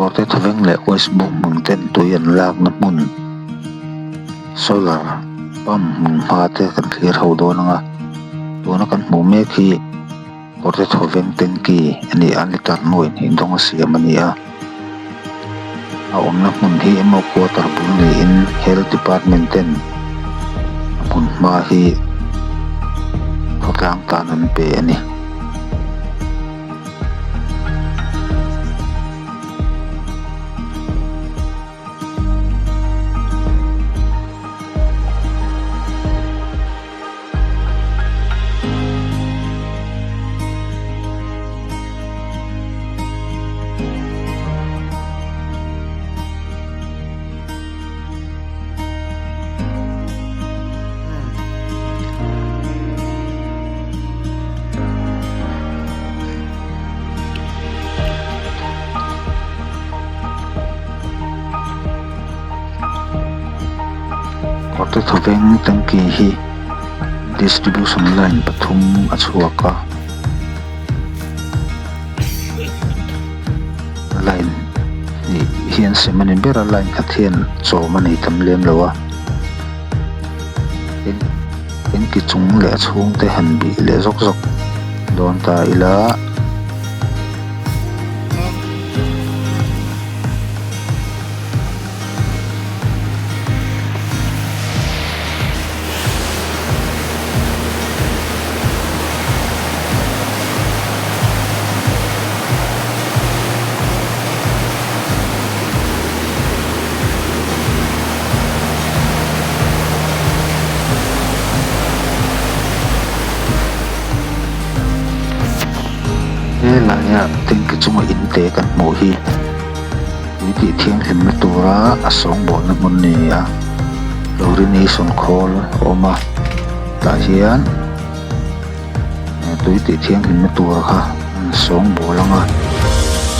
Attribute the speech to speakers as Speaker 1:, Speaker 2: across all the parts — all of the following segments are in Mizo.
Speaker 1: Kawrte thawveng leh West Bunghmun ten tui an lakna hmun solar pump hmun hma te kan thlir ho dawn ang a, tuna kan hmuh mek hi Kawrte thawveng tanky a ni a, litre nuai hnih dawnga siam a ni a, a awmna hmun hi emaw quarter bul niin Health Department ten a hmun hma hi khawtlang tan an pe a ni. Kawrte thawveng tanky hi distribution line pathum a chhuak a line hnih hian sem a ni ber a line khat hian chawm a nei tam lem lo a tin tanky chung leh a chhung te han bih leh zawk zawk dawn ta ila. He laia tanky chunga in te kan hmuh hi tui tih thianghlimna tura a sawngbawlna hmun a ni a chlorination khawl a awm a tah hian tui tih thianghlimna tur kha an sawngbawl ang a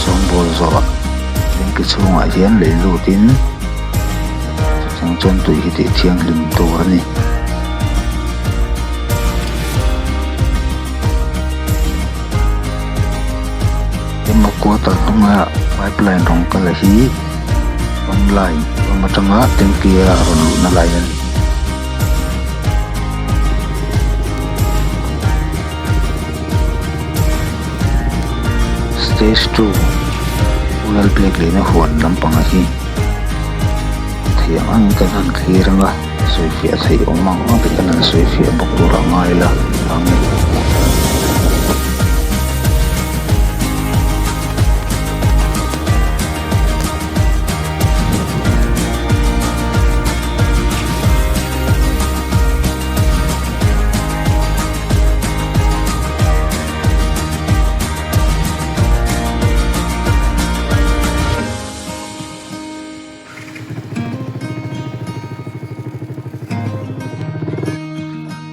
Speaker 1: sawngbawl zawhah tanky chhungah hian lei lutin chutiang chuan tui hi tih thianghlim tur a ni. Emaw quarter hnunga pipeline rawng kal hi pump line pump atanga tanky a rawn luhna line a ni. Stage 2 Ulal biak lehna huan lampanga hi thei ang ang kan han thlir ang a sawifiah theih awm ang ang te kan han sawifiah bawk tur a ngai la ang e.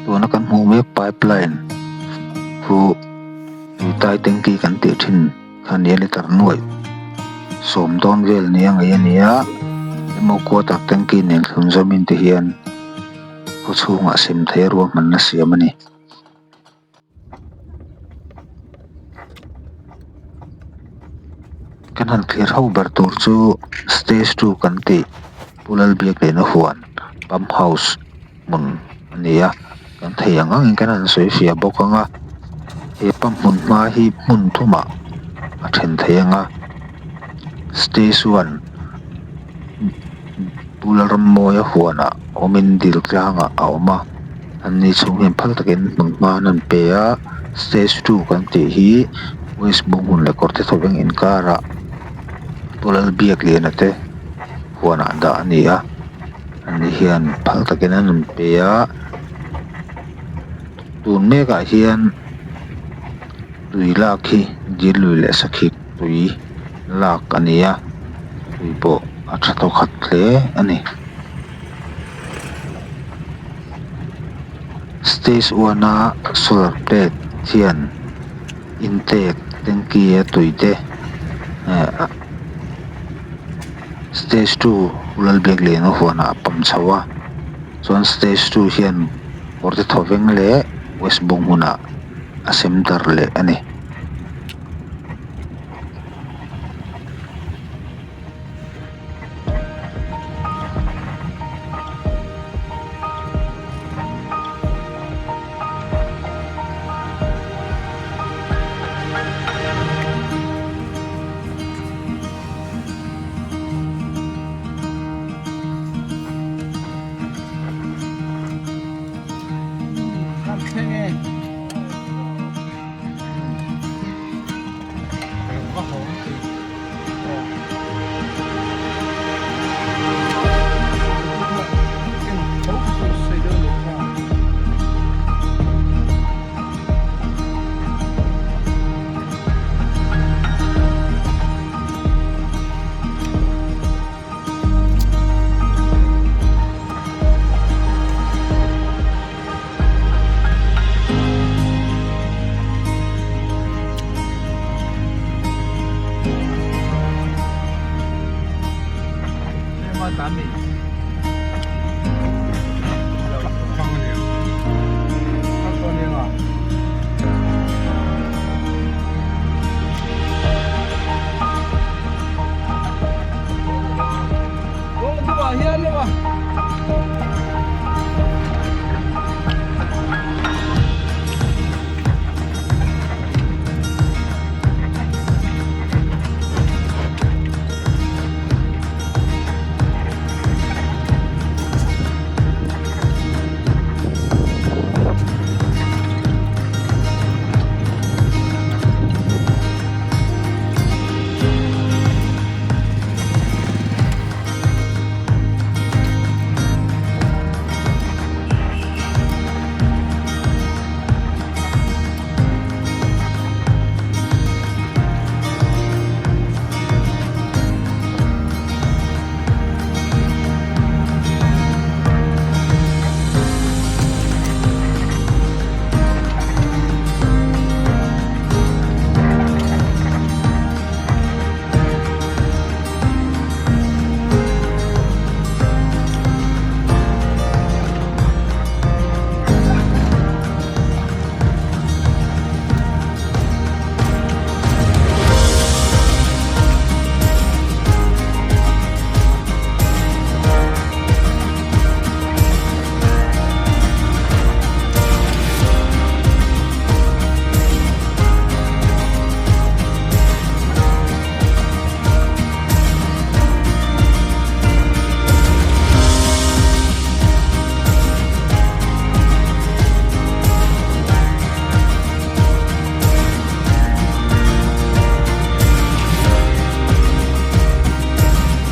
Speaker 1: Tuna kan hmuh mek pipeline chu tuitai tanky kan tih thin kha nia liter nuaih sawm dawn vel nia ngaih a ni a emaw quarter tanky nen thlun zawmin te hian khaw chhungah sem thei a ruahmanna siam a ni. Kan han thlir ho ber tur chu stage 2 kan tih Pu Lalbiakliana huan pump house hmun a ni a kan thei ang angin kan han sawi fiah bawk ang a he pump hmun hma hi hmun thumah a then thei ang a stage 1 Pu Lalrammawia huanah awmin dil tlangah a awm a. An ni chhung hian phal takin hmun hma an rawn pe a stage 2 kan tih hi West Bunghmun leh Kawrte thawveng inkarah Pu Lalbiakliana te huanah dah a ni a an ni hian phal takin an rawn pe a tun mekah hian tui lak hi dil lui leh sakhi tui lak a ni a tui pawh a tha tawk khat hle a ni. Stage 1 a solar plate hian intake tanky a tui te eh stage 2 Lalbiakliana huanah a pump chho a chuan stage 2 hian kawrte thawveng leh west bunghmunah a sem darh leh a ni.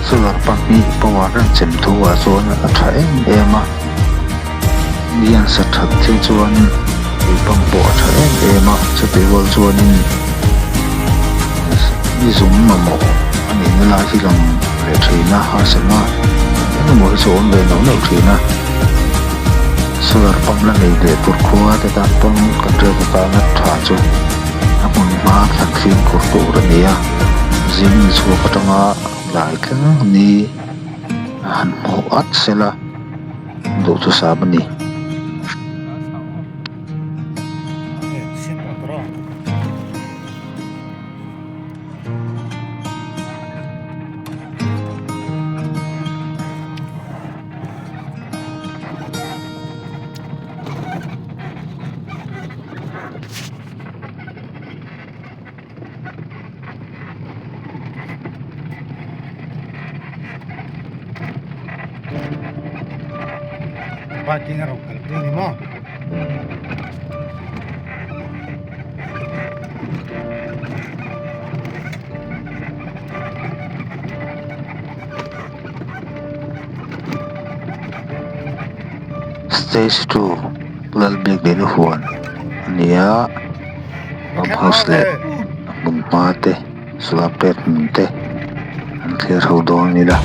Speaker 1: Solar pump hi power reng chem thu ah chuan a tha em em a ni an sa that thei chuan tui pump pawh a tha em em a chutih rual chuanin ni zung mamawh a nihna lai hi lang leh thin a harsatna eng emaw hi chu a awm ve neuh neuh thin a solar pump la nei leh tur khua te tan pawn kan hriat atana tha chu a hmun hma thlan fimkhur tur a ni a zing ni chhuak atanga tlai thleng ni a han hmuh at sela duhthusam a ni.
Speaker 2: Parking a rawn kalpui a ni maw?
Speaker 1: Stage 2 Lalbiakliana huan a ni a pump house leh a hmun hma te solar plate hmun te an thlir ho dawn ila.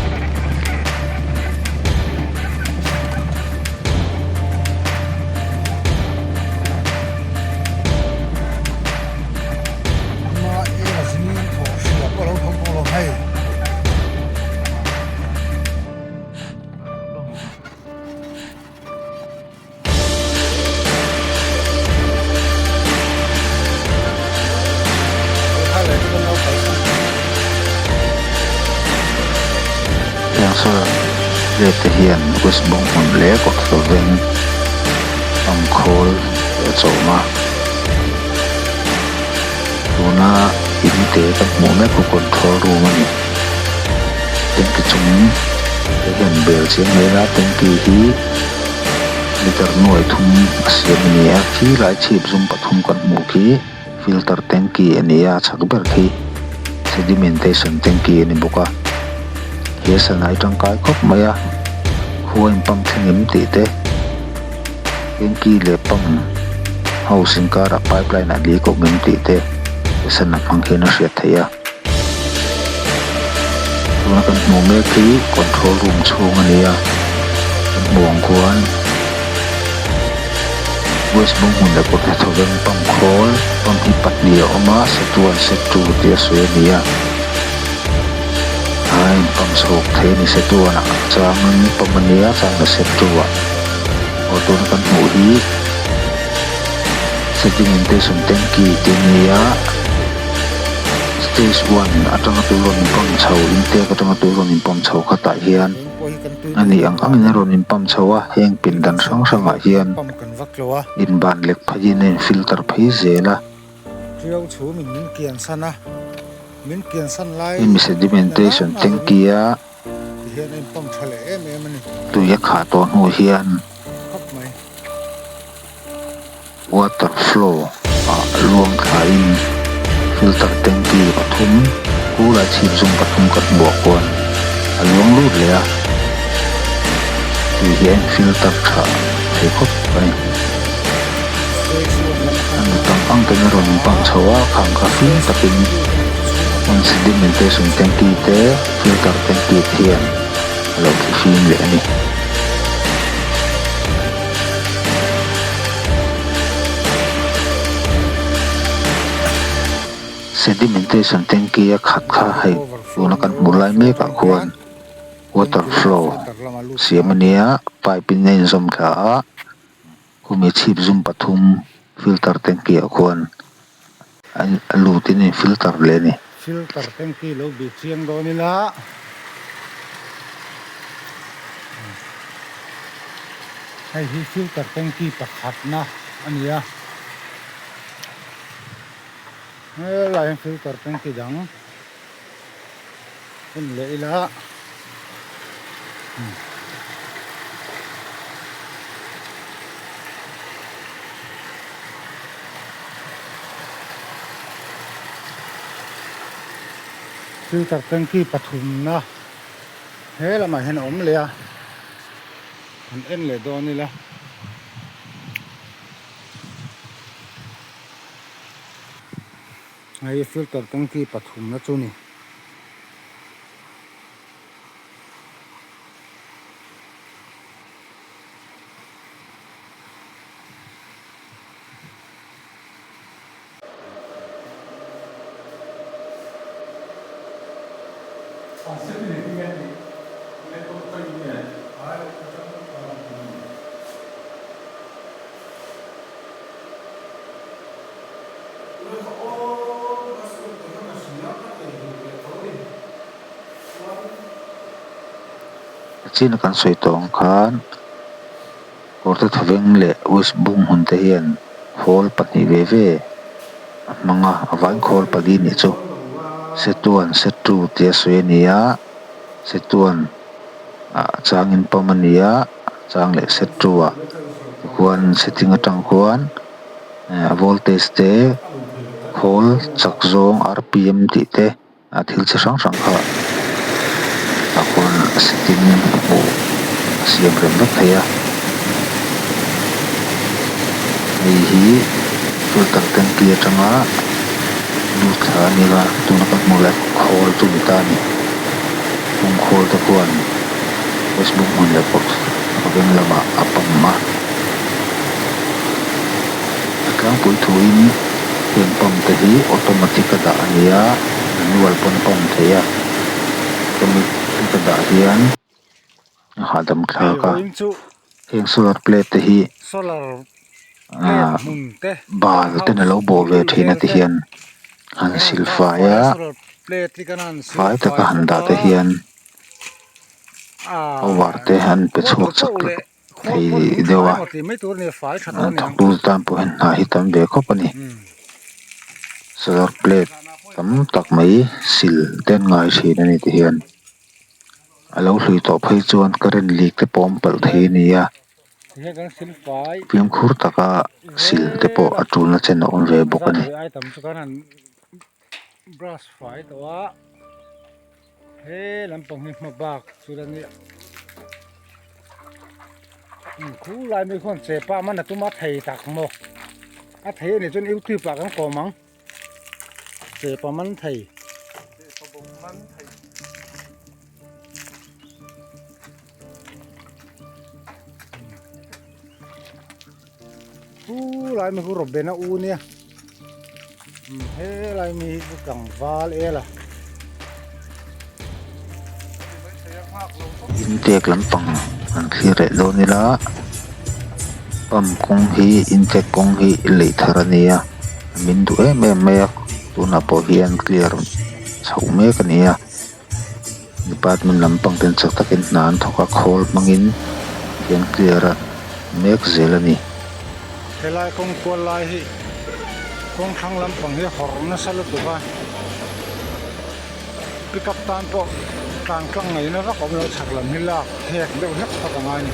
Speaker 1: Heng solar plate te hian West Bunghmun leh Kawtthloveng pangkhawl te a chawm a tuna in te kan hmuh mek hi control room a ni tanki chung te hian bel chiang mai la tanki hi. Liter nuai thum a siam a ni a khi lai chhip zum pathum kan hmuh khi filter tanky a ni a chhak ber khi sedimentation tanky a ni bawk a he sanai tangkai khawp mai a khua in pump thleng em tih te tanky leh pump house inkarah pipeline a leak awm em tih te he sana hmang hian a hriat theih a. Tuna kan hmuh mek hi control room chhung a ni a kan hmuh ang khuan west bunghmun leh kawt hnathawk in pump khawl pump hi pahnih a awm a set one set two tih a sawi a ni a. A in pump chhuak thei a ni set one ah changin pump a nia chang leh set two ah aw tuna kan hmuh hi sedimentation tanky tih a ni a stage one atanga tui rawn in pump chho intake atanga tui rawn in pump chho khatah hian a nih ang angin a rawn in pump chho a heng pindan hrang hrangah hian inban lek pheiin a in filter phei zel a.
Speaker 2: Tiau chhum in min kian san a, min kian san lai
Speaker 1: Hemi sedimentation tanky a
Speaker 2: ti hian a in pump tha leh em em a ni.
Speaker 1: Tui a khah tawh hnu hian
Speaker 2: khawp mai.
Speaker 1: Water flow ah luang thla in filter tanky pathum kulai chhip zum pathum kan hmuh ah khuan a luang lut leh a, tui hi a in filter tha thei khawp a ni. A nu tam ang ten a rawn pump chho a, khang kha fim takin hmun sedimentation tanky te filter tanky te hian a lo thli fim leh a ni. Sedimentation tanky a khat kha hei tuna kan hmuh lai mek ah khuan water flow siam a nia, pipe in a inzawm thla a. Khumi chhip zum pathum filter tanky ah khuan a lut in a in filter leh a ni.
Speaker 2: Filter tanky lo bih chiang dawn ila hei hi filter tanky pakhatna a ni a, helaiah hian filter tanky dang en leh ila. Filter tanky pathumna he lamah hian a awm leh a han en leh dawn ila. Hei filter tanky pathumna chu ni.
Speaker 1: Chin a kan sawi tawh ang khan Kawrte Thawveng leh West Bunghmun te hian khawl pahnih ve ve a hmang a, a vain khawl pali nih chu set one, set two tia sawi a ni a, set one ah changin pump a ni a, chang leh set two ah tikhuan setting atang khuan. A voltage te khawl chak zawng rpm tih te a thil chi hrang hrang kha a khawl setting hmuh a siam rem vek thei a hei hi filter tanky atanga lut thla a ni a tuna ka hmuh lai khawl chu ni ta a ni chung khawl te khuan facebook hmun leh pawh a veng lamah a pump a. A tlangpui thuin heng pump te hi automatic a dah a ni a, manual pawn a pump thei a, automatic a dah hian a hahdam thlak a, heng solar plate te hi ahh bal ten a lo bawh ve thin a ti hian han sil fai a, fai taka han dah te hian power te an pe chhuak chak tak. thei deuh a thawktu tan pawh hian hna hi tam ve khawp a ni solar plate tam tak mai sil te an ngai thin a ni ti hian a lo hlui tawh phei chuan current leak te pawh awm palh thei a ni a fimkhur taka sil te pawh a tulna chen a awm ve bawk a ni.
Speaker 2: He lampang hi hma bak chu la nia khu lai mai khuan che pah man a tum a thei tak maw a thei a nih chuan youtube ah kan kawm ang che pa man thei Chu lai mai khu Robena u nia he lai mi hi chu tlangval el a.
Speaker 1: Intake lampang han thlir leh dawn ila pump kawng hi intake kawng hi lei thar a ni a min duh em em mai a tunah pawh hian clear chhoh mek a ni a department lampang ten chak takin hna an thawk a khawl hmangin hian clear a mek zel a ni.
Speaker 2: Helai kawng kual lai hi kawng thlang lampang hi hawrh nasa lutuk a. Pickup tan pawh tlan tlang ngaihna vak awm lo chhak lam hi lak hek deuh hlek phawt a ngai a ni.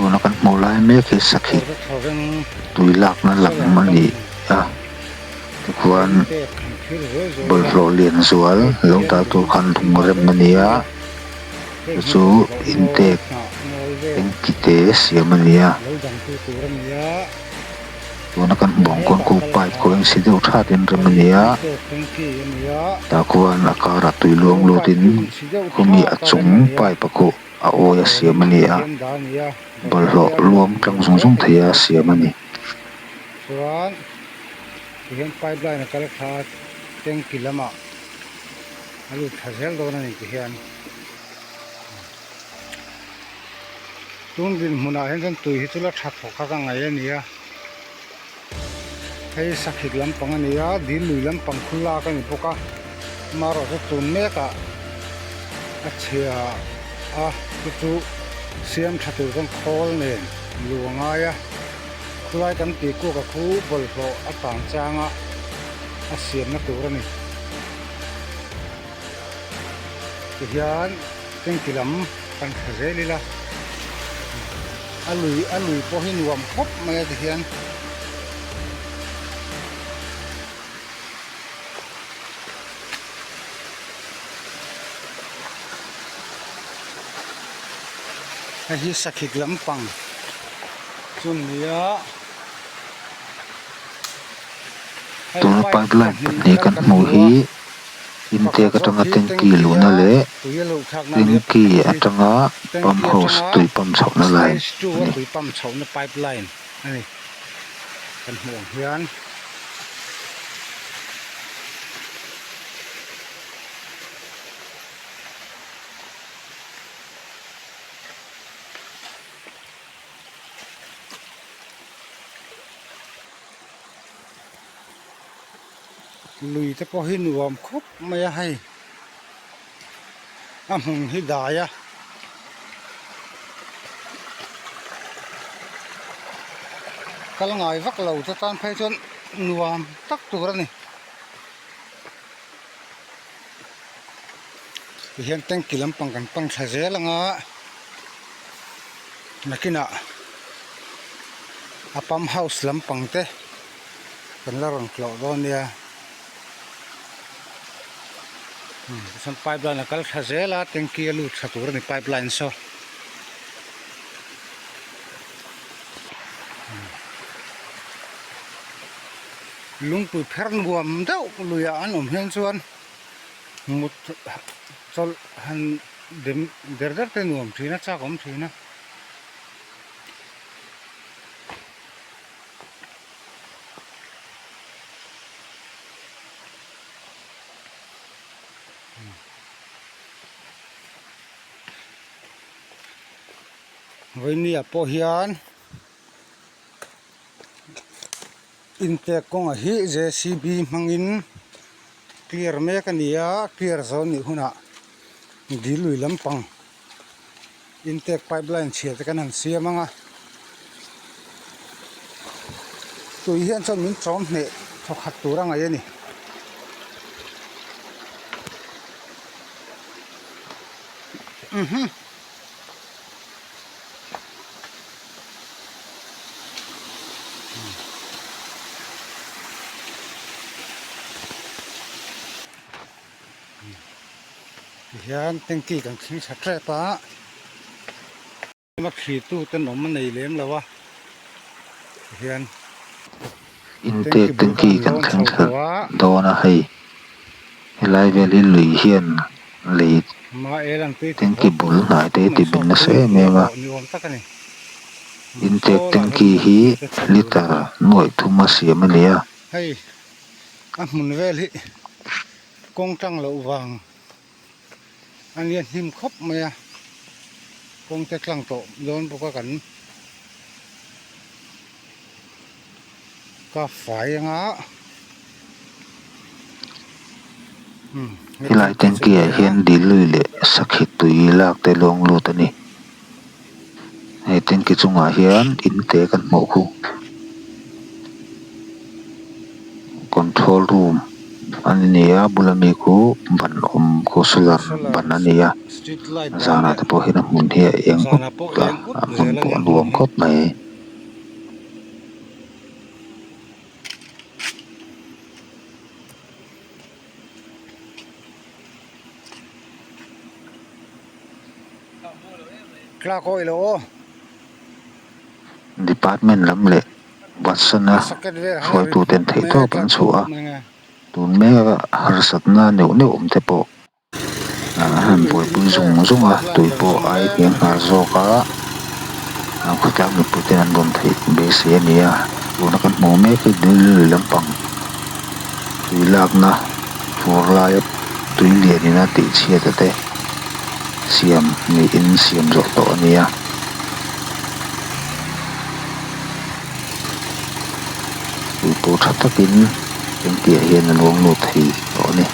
Speaker 1: Tuna kan hmuh lai mek hi sakhi tui lakna lam a ni a. Tikhuan bawlhhlawh lian zual lo dah tur khan lung rem a ni a, chu chu intake engkite siam a ni a. Tuna kan hmuh ang khuan khu pipe kawh eng si deuh that in rem a ni a, tah khuan a karah tui luang lut in khumi a chung pipe a khuh a awi a siam a ni a, bawlhhlawh luang tlang zung zung thei a siam a ni.
Speaker 2: Tihian pipeline a kal thla a tanky lamah a lut thla zel dawn a ni tihian tun dinhmunah hian chuan tui hi chu la tha thawk kha ka ngaih a ni a hei sakhit lampang a ni a dil lui lampang khu lak a ni bawk a amaherawhchu tun mekah a chhia a chu chu siam tha tur chuan khawl nen lu a ngai a. Khulai kan tih kuak a khu bawlhhlawh a tan changa a siamna tur a ni. Tihian tanky lam kan thla zel ila a lui a lui pawh hi nuam khawp mai a tihian. Hei hi sakhit lampang chu ni a hei
Speaker 1: Tuna
Speaker 2: pipe
Speaker 1: pipeline
Speaker 2: pahnih
Speaker 1: pahnih
Speaker 2: kal
Speaker 1: kan
Speaker 2: kan
Speaker 1: hmuh
Speaker 2: hmu
Speaker 1: hi
Speaker 2: a
Speaker 1: intake
Speaker 2: pakhat zawk
Speaker 1: atanga
Speaker 2: hi
Speaker 1: tanky
Speaker 2: tanky
Speaker 1: luhna
Speaker 2: a
Speaker 1: leh
Speaker 2: tui a luh thlakna a ni a
Speaker 1: tanky
Speaker 2: pakhat hi
Speaker 1: atanga pump
Speaker 2: tanky
Speaker 1: house
Speaker 2: atanga
Speaker 1: tui pump chhohna line
Speaker 2: stage two
Speaker 1: a
Speaker 2: a
Speaker 1: ni.
Speaker 2: tui pump chhohna pipeline a ni kan hmuh ang hian. Lui te pawh hi nuam khawp mai a hei a hmun hi dai a. Kal ngai vak lo te tan phei chuan nuam tak tur a ni. Tihian tanky lampang kan pan thla zel ang a nakinah a pump house lampang te kan la rawn tlawh dawn nia tichuan pipe line a kal thla zel a tanky a lut thla tur a ni pipe line saw. Lungpui pher nuam deuh luiah an awm hian chuan mut chawlh han dem der der te nuam thin a chak awm thin a. Vawinia pawh hian. Inpek kawngah hi JCB hmangin clear mek a ni a clear zo nih hunah dil lui lampang intake pipeline chhia te kan han siam ang a tui hian chuan min chawm hneh thawkhat tur a ngaih a ni. Tihian tanky kan thleng tha tep a. A thli tu ten awm a nei lem lo a tihian
Speaker 1: Intake tanky kan thleng thla dawn a hei helai vel hi lui hian lei tanky bul hnai te ti bin nasa em em a intake tanky hi litre nuaih thum a siam a ni a.
Speaker 2: Hei a hmun vel hi kawng tang loh vang. A nia hnim khawp mai a kawng te tlang tawh dawn bawk a kan ka fai anga umm
Speaker 1: Helai tanky ah hian dil lui leh sakhi tui lak te luang lut a ni. Hei tanky chungah hian in te kan hmuh khu control room a ni a bula mi khu ban awm khu solar ban a ni a zanah te pawh hian a hmun hi a eng khawp a a hmun pawh a nuam khawp mai. Department lam leh Watson-a hruaituten theihtawp an chhuah a, tun meka harsatna neuh neuh awm te pawh an han buaipui zung zung a, tui pawh a ei hniam nghal zawk a, khawtlang mipuiten an rawn theih beisei a ni a, tuna kan hmuh mek hi Delhi lampang tui lakna fur laia tui lianin a tihchhiat te siam niin siam zawh tawh a ni a. Tui pawh tha takin engtiah hian a luang lut thei tawh a ni.